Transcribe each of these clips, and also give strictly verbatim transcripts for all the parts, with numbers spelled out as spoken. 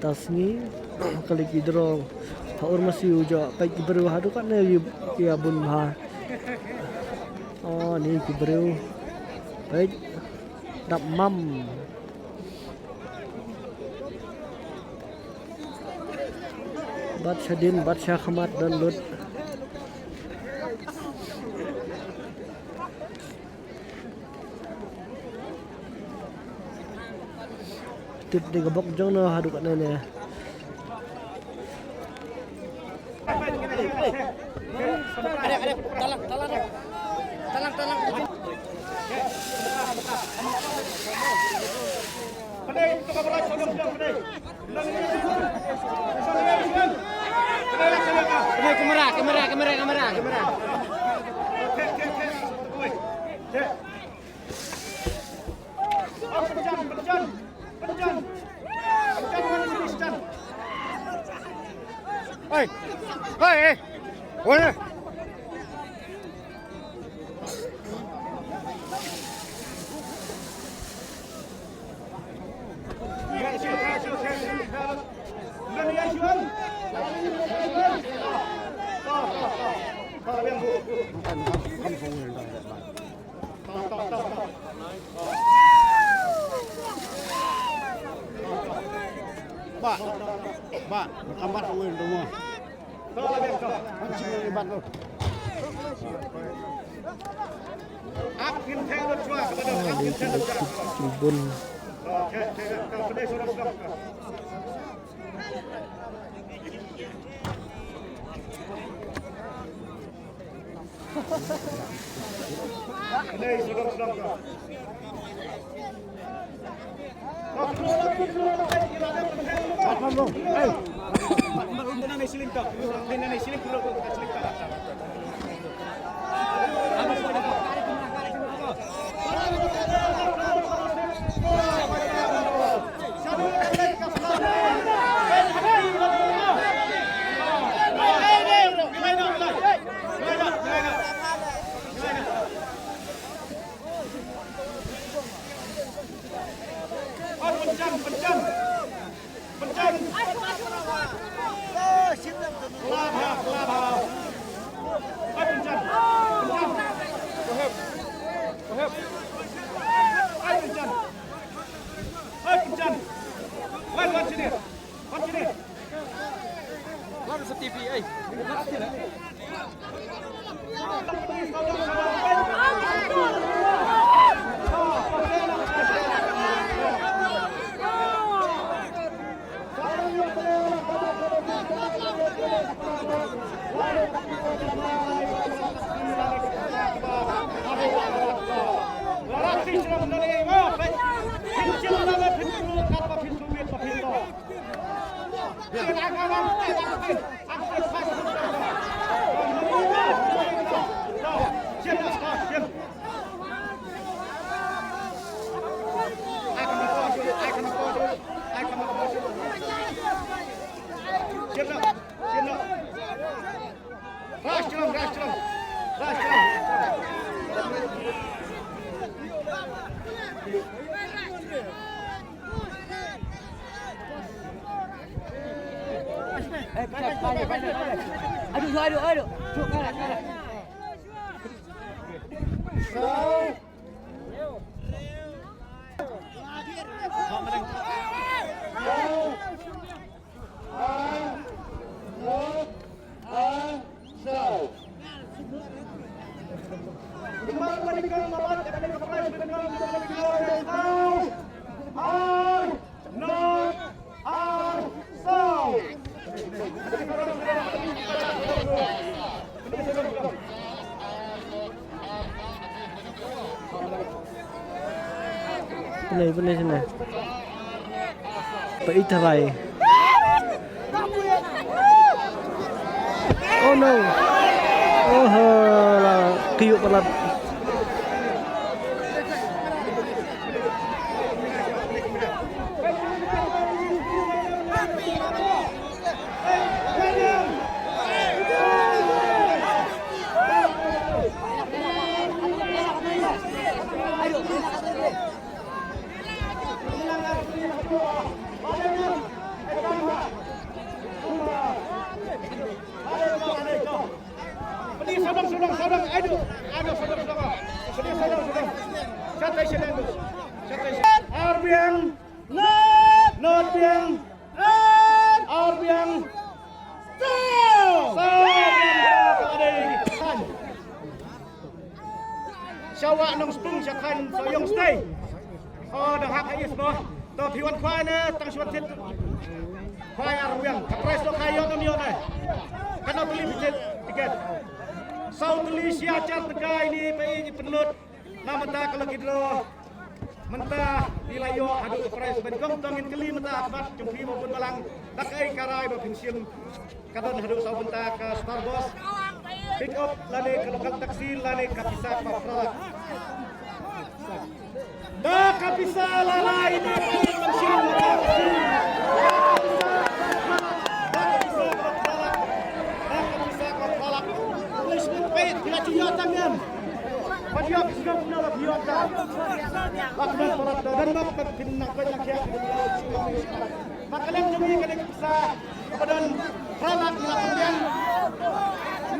Ta sngi ka leit ki draw ha Urmasi u jok peit ki briew haduh katne ki, ki ïa bun bha. Oh, ni ki briew. Peit. Dap mam. Bat shadien, bat shakhmat don lut. Tip di ka bok jong no haduh katne ne. Kamera, kamera, kamera, kamera, kamera. Hey, hey, hey. What? Ba, ba, kambat wen tu mo. Ban sing ni ban tu. Ah, di tu tu tu bun. Aduh, aduh, aduh. Pynlei, pynlei shane. Pa ita bai. Oh no. Oh la. Kiyu palat. Arbiang. Not biang. Arbiang. Saw. Saw biang. Saw biang. Shawa Nongspung, Shakhan, Soyong Stay. Oh, dang hap ha is mo. To phi wan khwai ne, tang shuwa tit. Khwai arbiang. Ka prize to khwai ïoh nam ïoh ne. Katno tylli phi tit tiket. Saw tylli shi hajar tyngka ine phi pynlut. Na mynta ka lucky draw. Mynta phi la ïoh haduh ka prize ban kong tang in kylli mynta ha khmat jong phi mo bun balang. Da kaei ka rai ba phin shim. Ka don haduh saw bynta ka Star Bus, pick up lane ka local taxi lane ka pisa kaba phra lak. Da ka pisa la lai ne ka pisa kaba phra lak. Da ka pisa kaba phra lak. Da ka pisa kaba phra lak. Please, wait, phi la ju ïoh tang ngam. Phi ïoh, phi ïoh, phi ïoh tang. Bak bak bak da dan bak bak phin nang bak nang khia. Ba ka liang jong ngi ka dei ka pisa kaba don phra lak, ngi la pynbiang.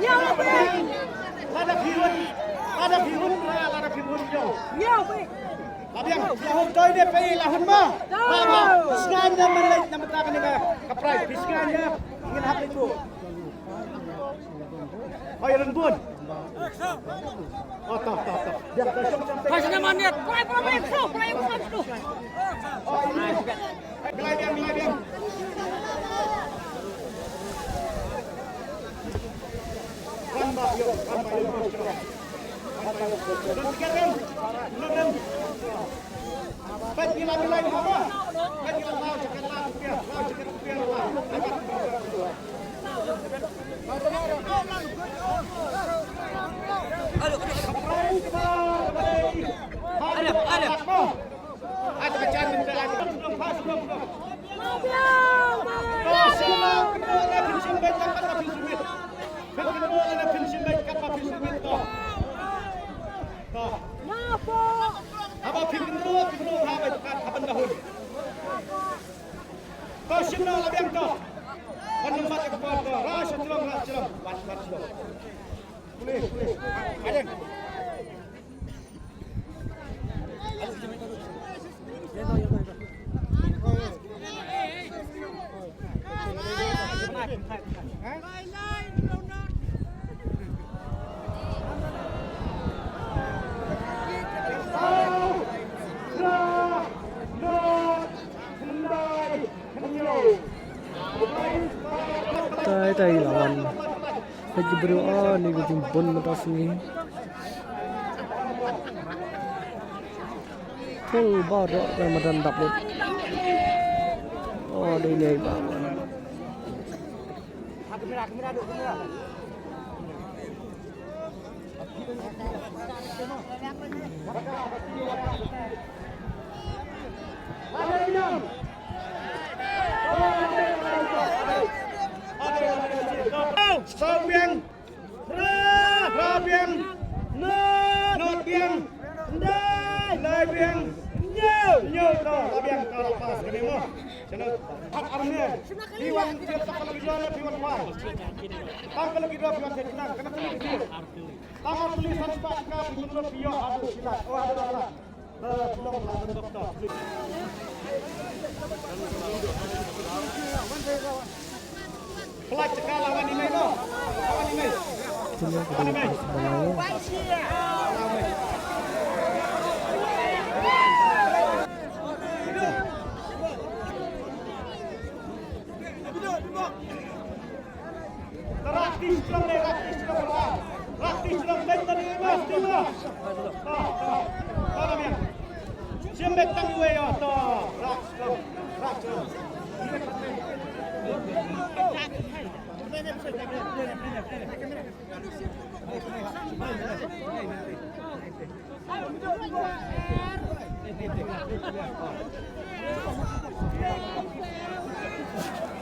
Ngi la pynbiang. Lada phi hun, lada phi hun ra, lada phi hun ïoh. Ngi la pynbiang, la hun toi de phi la hun ma. Ba ba. Sngan ne man leit na mata kane ka prize. Phi sngan ne. Ngin hap leit buh. Hoi rynbun. Oh, to, to, to. Biang, to, shong, shong. Hai, sini man dia. Pulai, pulai, pulai, pulai, pulai, pulai. Oh, ini. Hai, bilai biang, bilai biang. Wan ba ïoh, wan ba ïoh. Wan ba ïoh. Don tiket, Rim. Don, Rim. Haba phi kynduh, kynduh ha ban, ha ban da hun. To shim noh la biang to. Ban nang bat ka por to. Ra sha jrong, ra sha jrong. Bat, bat sha jrong. Pule, pule. Adem. Tai tai lawan. Hai ki briew, ah, ni ka jingbun mynta sngi. Full baroh ka madan dap lut. Oh, dei dei ba wan. Saw biang. Phra, phra biang. Not, not biang. Khyndai, khyndai biang. Hynñiew, hynñiew to, la biang to, la pass kane mo. Chano, hap arne. Phi wan tiap sa ka lucky draw ne, phi wan khwai. Tang ka lucky draw phi wan tiap nang, kane ka lucky draw. Tang ka lucky san spah ka phi wan phi ïoh haduh shi lak, oh, haduh shi lak.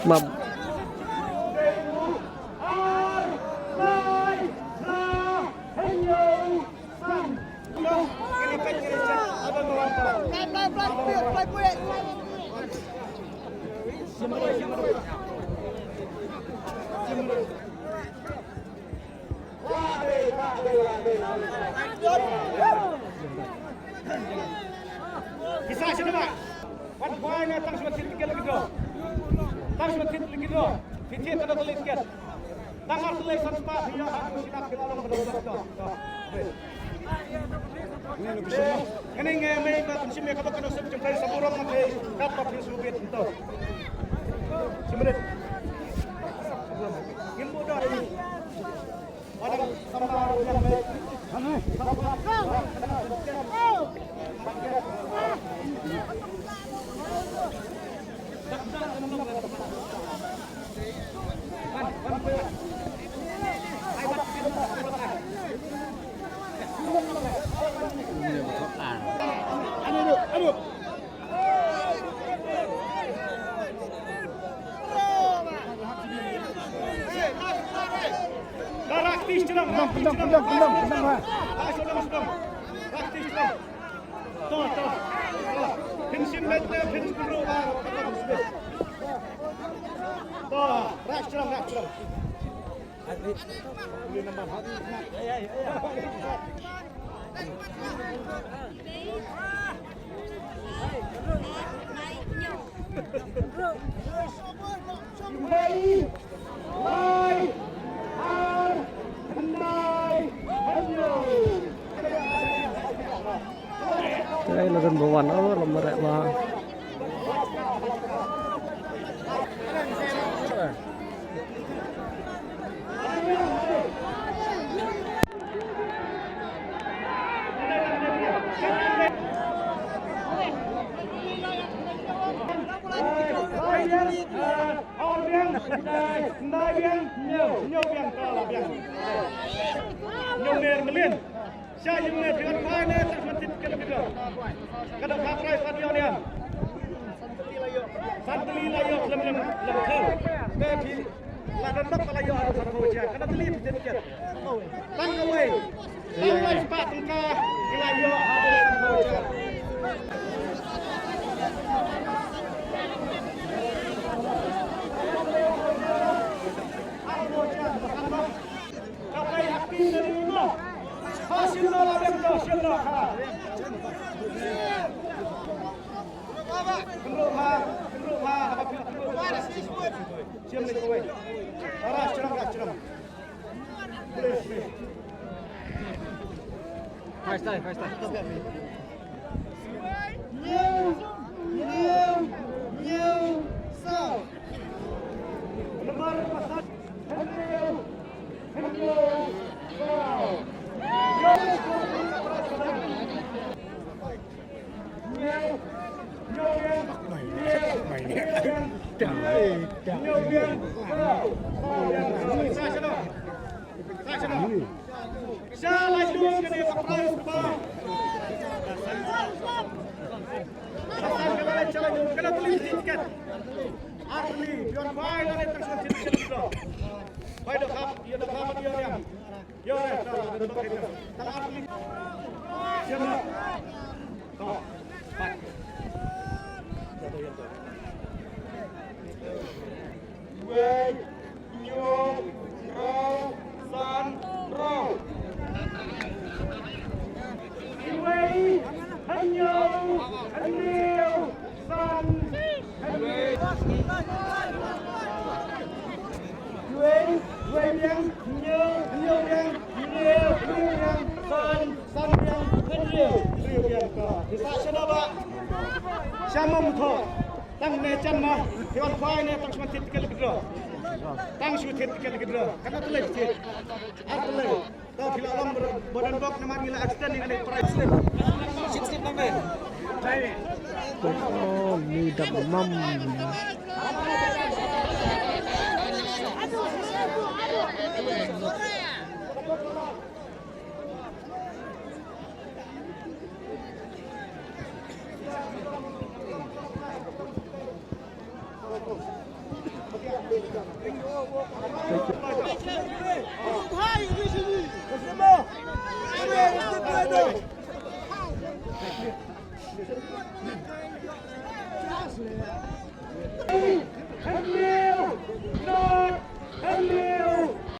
Mam. Pisa sini ba. Wan kwai na tang sma tit ke lagi do. Tang sma tit lagi do. Piti kada telit ke. Tang ar telit san spa dia aku sinak ke dalam betul betul. Ini ngi mei ba tang sima ka ba ka dok sep jempai saburom ngi ka ba phi subit to. Semrit. Ngim bodoh ini. Te la don ba wan, oh, la mareh ma. Sha ïing ne phi wan phai ne tang sma tit ke lagi do. Ka da pha prai san ïoh ne. San tylli la ïoh lem lem lem thau. Te phi la don bak la ïoh san thau ja. Ka da tylli phi tit ke. Tang kawei. Tang lai spah tyngka ki la ïoh san thau ja. Ka pai ha phi ne ri mo. Ha shin no la bem to shin no ha. Kynduh ha, kynduh ha, ha phi kynduh. Shin ne kawei. Ara shrang ka shrang. Please, please. Hai stai, hai stai. New, new, new sound. Wei, hynñiew, hynriew, san, hynriew. Wei, hynñiew, hynriew, san, hynriew. Wei, wei biang, hynñiew, hynñiew biang, hynriew, hynriew biang, san, san biang, hynriew, hynriew biang. Ka pisa shano ba? Sha mo mutho. Tang ne jan ma, phi wan khwai ne tang shu wan thied tiket lucky draw. Tang shu thied tiket lucky draw. Katno tylli phi thied? Ar tylli. To phi la long ba don bok namar ngi la extend ïa kane prize slip. Slip number. Oh, ni dap mam.